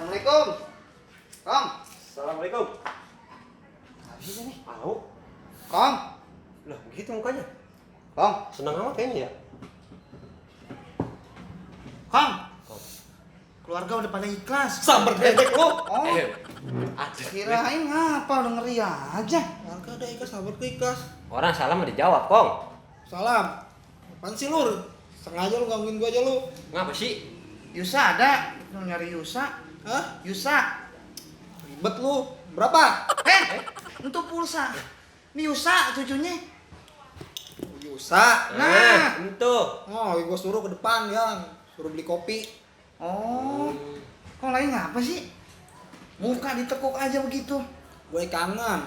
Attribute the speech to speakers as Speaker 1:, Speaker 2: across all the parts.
Speaker 1: Assalamualaikum. Kong.
Speaker 2: Assalamualaikum.
Speaker 1: Habis nih.
Speaker 2: Mau?
Speaker 1: Kong.
Speaker 2: Lah, begitu mukanya.
Speaker 1: Kong.
Speaker 2: Senang amat kayaknya ya.
Speaker 1: Kong.
Speaker 2: Kong.
Speaker 1: Keluarga udah pada ikhlas.
Speaker 2: Sambar gledek lu.
Speaker 1: Oh.
Speaker 2: Ada.
Speaker 1: Kirain ngapa udah ngeri aja.
Speaker 3: Warga ada ikhlas, sabar ke ikhlas.
Speaker 2: Orang salam dijawab, Kong.
Speaker 3: Salam. Apaan sih lu? Sengaja lu gangguin gua aja lu.
Speaker 2: Ngapa sih?
Speaker 1: Yusa ada. Lu nyari Yusa.
Speaker 3: Hah?
Speaker 1: Yusa.
Speaker 3: Ribet lu. Berapa?
Speaker 1: Untuk pulsa. Ini Yusa cucunya.
Speaker 3: Yusa.
Speaker 1: Nah.
Speaker 2: Itu.
Speaker 3: Oh, gua suruh ke depan ya. Suruh beli kopi.
Speaker 1: Oh. Kok lain ngapa sih? Muka ditekuk aja begitu.
Speaker 3: Gue kangen.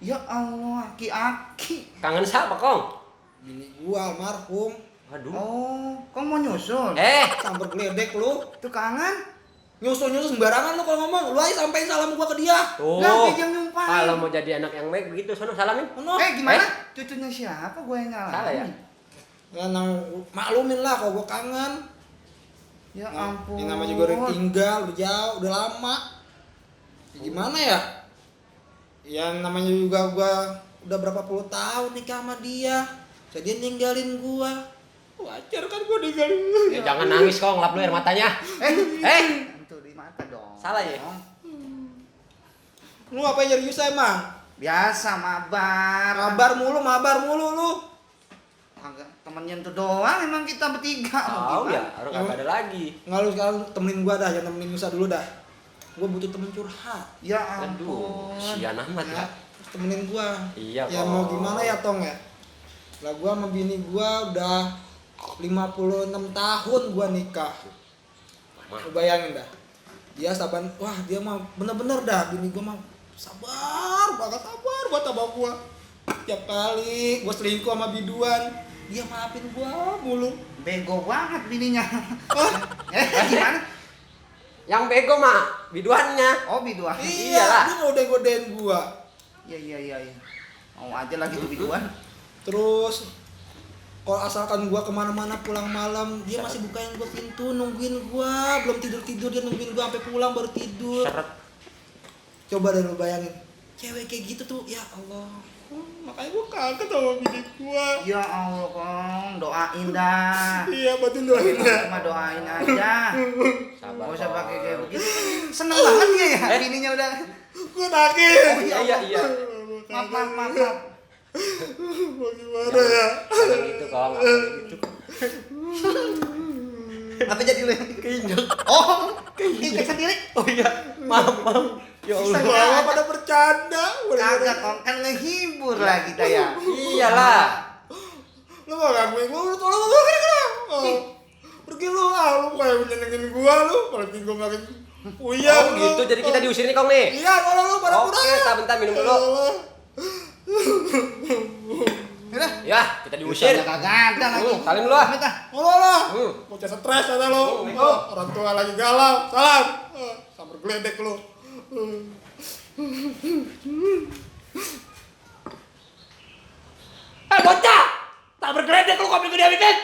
Speaker 1: Ya Allah, aki-aki.
Speaker 2: Kangen siapa, Kong?
Speaker 3: Bini gua almarhum.
Speaker 2: Waduh.
Speaker 1: Oh, kok mau nyusul?
Speaker 3: Sambar geledek lu.
Speaker 1: Itu kangen?
Speaker 3: Nyusul sembarangan lu kalau ngomong. Lu aja sampein salam gua ke dia.
Speaker 2: Tuh.
Speaker 1: Lah, dia yang nyumpahin.
Speaker 2: Kalau mau jadi anak yang baik begitu, sono salamin.
Speaker 3: Ono.
Speaker 1: Gimana? Cucunya siapa? Gue yang ngalamin.
Speaker 2: Salah ya?
Speaker 3: Ya, maklumin lah kalau gua kangen.
Speaker 1: Ya ampun.
Speaker 3: Ini namanya juga udah tinggal, udah jauh, udah lama. Ya, gimana ya? Yang namanya juga gua udah berapa puluh tahun nikah sama dia. Jadi dia ninggalin gua. Wajar kan gua ninggalin lu.
Speaker 2: Ya, jangan nangis, Kong. Lap lu air matanya.
Speaker 1: Itu di mata dong.
Speaker 2: Salah ya?
Speaker 3: Lu ngapain nyari Yusa emang?
Speaker 1: Biasa mabar.
Speaker 3: Mabar mulu lu.
Speaker 1: Agak temennya itu doang emang kita bertiga.
Speaker 2: Tahu ya, orang kagak ada lagi.
Speaker 3: Nggak lu sekarang temenin gua dah, jangan temenin Yusa dulu dah. Gua butuh temen curhat.
Speaker 1: Ya
Speaker 2: Aduh,
Speaker 1: ampun.
Speaker 2: sian amat ya.
Speaker 3: Terus temenin gua.
Speaker 2: Iya,
Speaker 3: Ya
Speaker 2: Kong.
Speaker 3: mau gimana ya Tong ya? Lah gua sama bini gua udah 56 tahun gua nikah. Lu bayangin dah. Dia sabar, wah dia mah bener-bener dah bini gua mah sabar banget sama gua. Tiap kali gua selingkuh sama biduan, dia maafin gua mulu.
Speaker 1: Bego banget bininya.
Speaker 3: Hah?
Speaker 1: Gimana?
Speaker 2: Yang bego mah biduannya.
Speaker 1: Oh, biduan.
Speaker 2: Iyalah.
Speaker 3: Dia ngode-ngodein gua.
Speaker 1: Iya. Mau aja lagi tuh biduan.
Speaker 3: Terus kalau asalkan gua kemana-mana pulang malam, dia masih bukain gua pintu, nungguin gua, belum tidur dia nungguin gua sampai pulang baru tidur.
Speaker 2: Seret.
Speaker 3: Coba deh lu bayangin, cewek kayak gitu tuh, ya Allah. Makanya gua kangen sama bini gua.
Speaker 1: Ya Allah, Kong, doain dah.
Speaker 3: Iya, bantuin doain ya.
Speaker 1: Cuma doain aja.
Speaker 2: Sabar.
Speaker 1: Gak usah
Speaker 2: Kong.
Speaker 1: pakai kayak begitu. Seneng banget dia ya, bininya udah.
Speaker 3: Gua nangis.
Speaker 1: Oh,
Speaker 2: Iya.
Speaker 1: Maaf.
Speaker 3: Mau gimana ya?
Speaker 2: Jangan gitu, Kong. Nggak boleh gitu.
Speaker 1: Apa jadi lu yang
Speaker 2: Keinjak.
Speaker 1: Oh, keinjek sendiri.
Speaker 2: Oh iya, maaf. Ya Allah.
Speaker 3: Gua pada bercanda.
Speaker 1: Kagak, Kong, kan ngehibur lah kita ya.
Speaker 2: Iyalah.
Speaker 3: Lu mau gangguin gua, lu tolong gua pergi lu, lu kayak nyenengin gua lu, kalau gua makin puyeng.
Speaker 2: Oh gitu, jadi kita diusir nih, Kong nih.
Speaker 3: Iya, kalau lu pada
Speaker 2: Oke,
Speaker 3: pulang.
Speaker 2: bentar minum dulu.
Speaker 1: Udah.
Speaker 2: Ya, kita diusir.
Speaker 1: Kagak ada lagi.
Speaker 2: Salim dulu ah.
Speaker 3: Lah.
Speaker 2: Hmm.
Speaker 3: Bocah stres ada lu.
Speaker 2: Assalamualaikum.
Speaker 3: Orang tua lagi galau. Salam. Sambar geledek lu.
Speaker 2: Bocah! Tak bergeledek lu kopi gede bikin.